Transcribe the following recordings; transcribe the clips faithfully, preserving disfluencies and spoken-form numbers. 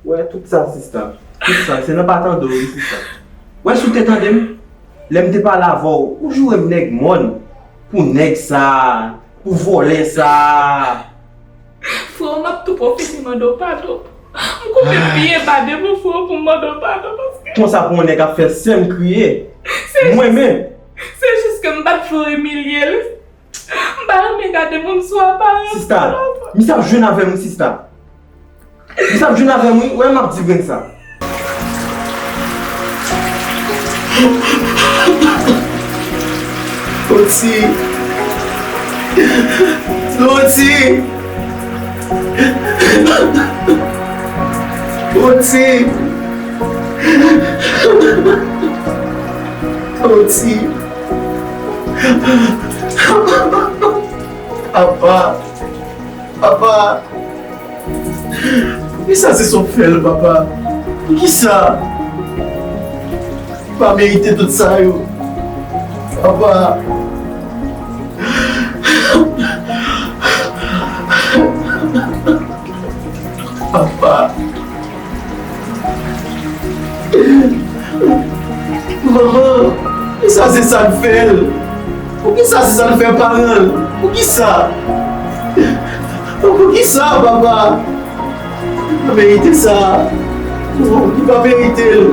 Wè, tout sa, sista. Tout sa, se nan pa tande w, wi, sista. Wè, si w te tande m, lè m te pale avè w, ou joure m nèg mòn pou nèg sa, pou vòlè sa. Frè w, m ap tou pwofite mande w padon. M koupe byen ba devan frè w pou m mande w padon, paske konsa pou yon nèg ap fè sè m kriye. Se mwen menm. Se jis ke m pa t vle imilye l. M pa renmen gade moun sou aparans. Sista, misye ap jwenn avè m, wi, sista. Misye ap jwenn avè m, wi. Wè, m ap di grenn sa. Oti. Oti. Oti. Oti. Apa. Papa, poukisa se sa w fè l, papa? Poukisa? Li pa merite tout sa yo. Papa. Papa. Manman, poukisa se sa n fè l? Poukisa se sa n fè paran l? Poukisa? Poukisa, papa? Li pa merite sa. Non, li pa merite l.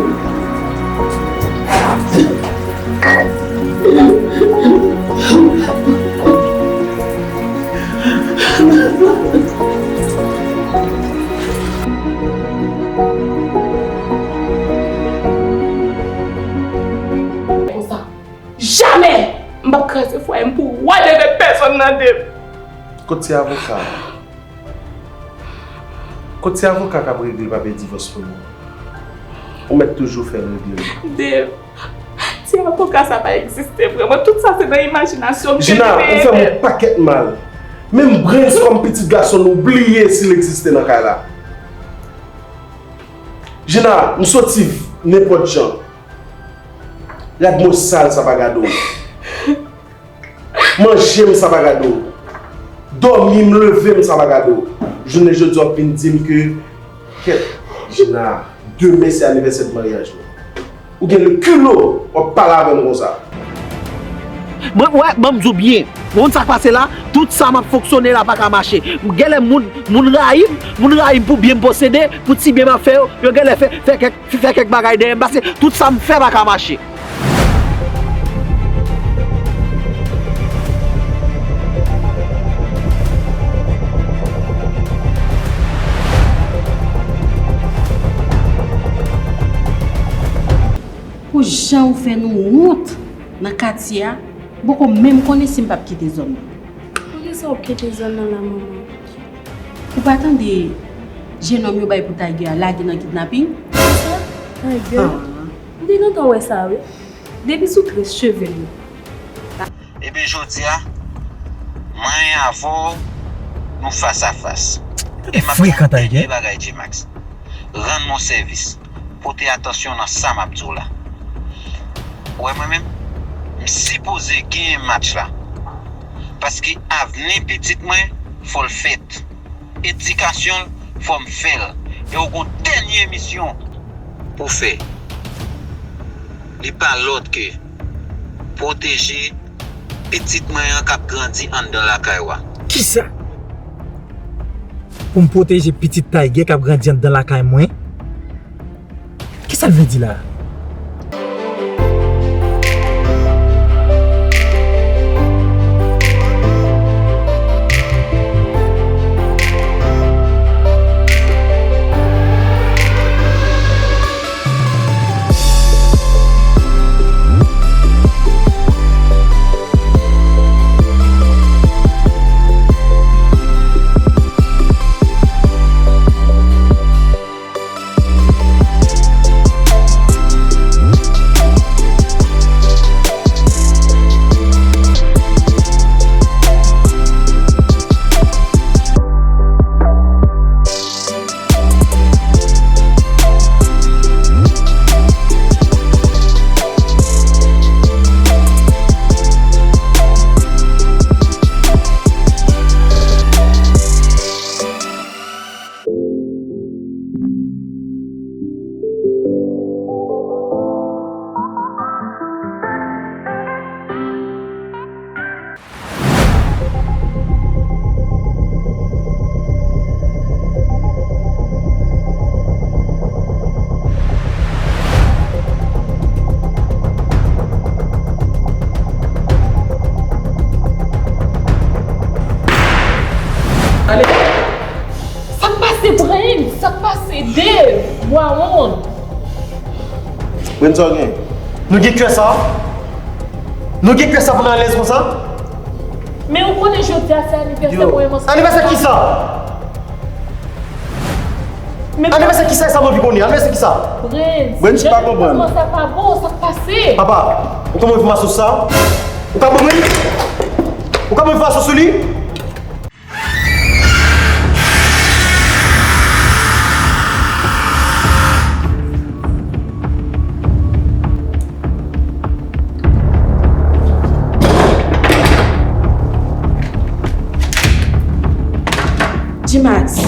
Konsa, jamè m p ap kraze fwaye m pou wè de pèsonn nan de. Kot ti avoka a? Kot ti avoka k ap regle papye divòs pou nou? Ou mèt toujou fè l regle l. Dave, ti avoka sa pa egziste vrèman. Tout sa se nan imajinasyon m ke li te fè. Gina, ou fè m yon pakèt mal. Menm Brens kòm pitit gason l ou bliye si l egziste nan kay la. Gina, m soti nenpòt jan. Rad mwen sal sa pa gade w. Manje m sa pa gade w. Dòmi m leve m sa pa gade w. Jounen jodi a w ap vin di m ke, kèt, Gina, demen se anivèsè de maryaj mwen. Ou gen le kilo w ap pale avè m konsa. Mwen, wè, ban m di w byen. Ou konn sa k pase la? Tout sa m ap fonksyone la pa ka mache. Genlè moun, moun rayi m, moun rayi m pou byen m posede, pou ti byen m ap fè yo, yo genlè fè, fè kèk, fè kèk bagay dèyè m, paske tout sa m fè pa ka mache. Pou jan ou fè nou wont nan katye a, m poko menm konnen si m p ap kite zòn nan. Poukisa w ap kete zòn nan la, manman? Ou pa tande jenòm yo bay pou Tiger a lage nan kidnaping? Kisa? Tiger? Ah. M te gentan wè sa, wi. Depi sou krès cheve l yo. Ebyen, jodi a, mwen avè w, nou fas a fas. E m ap di w yon dènye bagay, G-Max. Rann mwen sèvis. Pote atansyon nan sa m ap di w la. Ou wè mwen menm, m sipoze genyen match la. Paske avni pitit mwen, fò l fèt. Edikasyon l, fò m fè l. E w gon dènye misyon pou w fè. Li pa lòt ke pwoteje pitit mwen an k ap grandi anndan lakay w a. Kisa? Pou m pwoteje pitit Tiger k ap grandi anndan lakay mwen? Kisa l vle di la a? Wawon. Brens, sa w gen? Nou gen kè sa? Nou gen kè sa pou n alèz konsa? Men ou konnen jodi a se anivèsè mwen, mwen. Anivèsè kisa? Men Anivèsè kisa e sa m anvi konnen? Anivèsè kisa? Brens. Brens pa konprann. Sa pa bon, sa k pase? Papa, ou ka ban m enfòmasyon sou sa? Ou ka ban mwen? Ou ka ban m enfòmasyon sou li? G-Max,